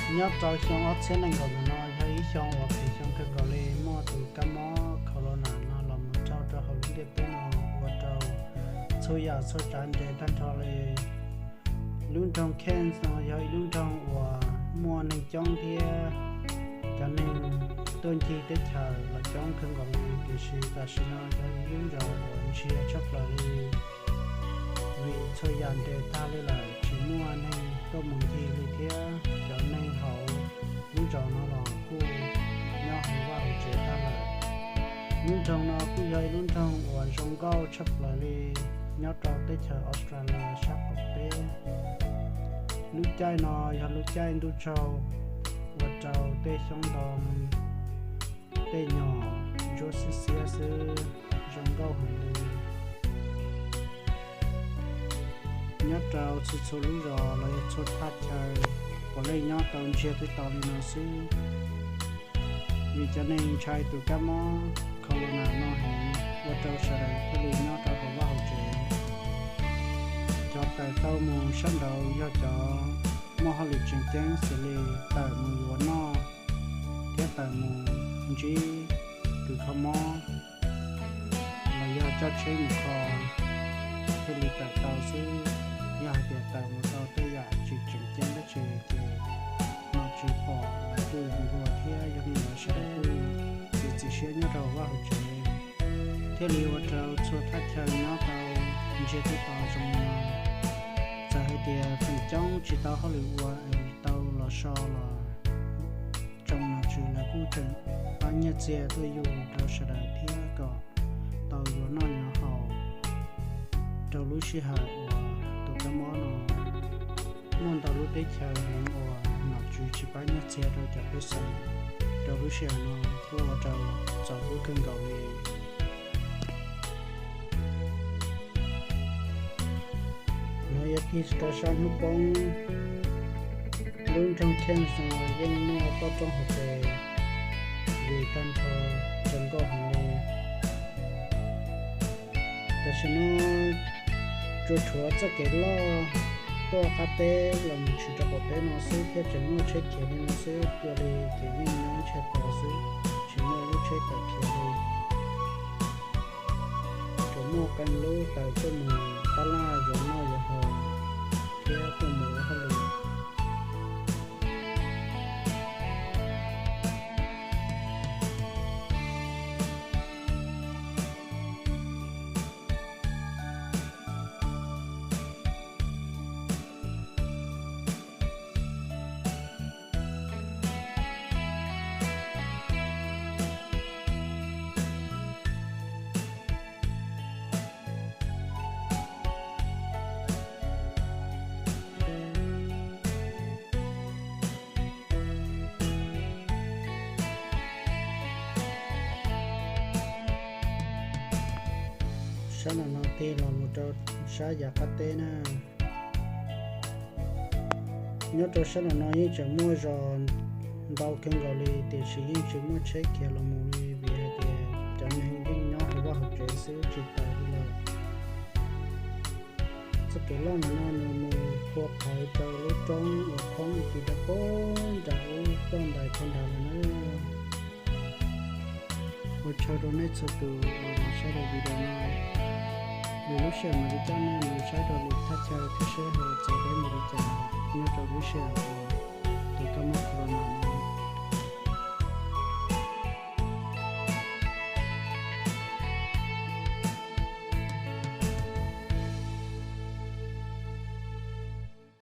Nyob rau xyoo ob txhiab nees nkaum no yog ib xyoo uas phem xyoo kawg nkaus li, muaj tus kab mob corona no los mus raug rau hauv lub ntiaj teb no ua rau txhua yam txhua tsav nres tag nrho li. Lub nroog Cairns no yog ib lub nroog uas muaj neeg coob thiab cov neeg tuaj ncig teb chaws los coob kawg nkaus li, tiam sis tam sim no yog ib lub zos uas ntsiag tshaj plaws li, vim txhua yam nres tag li lawm, tsis muaj neeg tuaj mus ncig li thiab cov neeg hauv lub zos no los kuj nyob hauv vaj hauv tsev tag lawm. Lub nroog no kuj yog ib lub nroog uas zoo nkauj tshaj plaws li nyob rau teb chaws Australia sab qaum teb. Lub caij no yog lub caij ntuj tsaug, ua rau tej xyoob ntoo, tej nyom ntsuab xiab xiab xwb, zoo nkauj heev li. Nyob rau txhua txhua lub zos los yog txhua thaj chaw puav leej nyob tau ntsiag twb to li no xwb, vim cov neeg ntshai tus kab mob corona no heev, ua rau sawv daws thiaj li nyob rau hauv vaj hauv tsev. Cov tawm tau mus sab nraud yog cov muaj hauj lwm tseem ceeb xws li tawm mus yuav noj thiab tawm mus ntsib tus kho mob, los yog coj tsheb mus kho thiaj li tawm tau xwb. Yog hais tias tawm mus tau tej yam tsis tseem ceeb dab tsi ces nom tswv pom lawv kuj nquag thiab yog li ntawd sawv daws kuj txiav txim siab nyob rau vaj hauv tsev, thiaj li ua rau txhua thaj chaw nyob tau ntsiag twb to zoo li no. Txawm hais tias feem coob tsis tau hauj lwm ua es tau los so los tsoom nom tswv lawv kuj tseem pab nyiaj txiag tuaj yug rau sawv daws thiab kom tau yuav noj yuav haus rau lub sij hawm uas tus kab mob no. Muaj ntau lub teb chaws heev uas nom tswv tsis pab nyiaj txiag rau cov pej xeem rau lub sij hawm no kuj ua rau txaus hlub kawg nkaus li. No yog tig rau sab hnub poob, lub nroog Cairns no yeej muaj toj roob hauv pes vim tag nrho zoo nkauj heev li. Tam sim no tsuas tshuav txoj kev loj tuaj qab teb los mus tshwm rau qaum teb no xwb thiab tseem muaj tsheb khiav li no xwb, ua li ces yeej nyob ntsiag to xwb, tsis muaj lub tsheb tawm khiav li. Tsuas muaj qee lub tawm tuaj mus tab laj yuav noj yuav haus thiab tuaj mus ua hauj lwm. Sab no no tig los mus rau sab yav qab teb na. Nyob rau sab no no yeej tseem muaj zos ntau kawg nkaus li, tiam sis yeej tsis muaj tsheb khiav los mus li vim hais tias cov neeg yeej nyob hauv vaj hauv tsev xwb tsis tawm li lawm. Txoj kev loj no no nws mus phua phawv rau lub roob uas khoob ib tis rau pem nram ub toj ntais phab nrad lawm na. Ua tsaug rau nej txhua tus uas los saib rau video no. Lwm lub sij hawm mam li coj nej mus saib rau lwm thaj chaw thiab seb ho txaus deb npaum li cas nyob rau lub sij hawm uas tus kab mob corona no.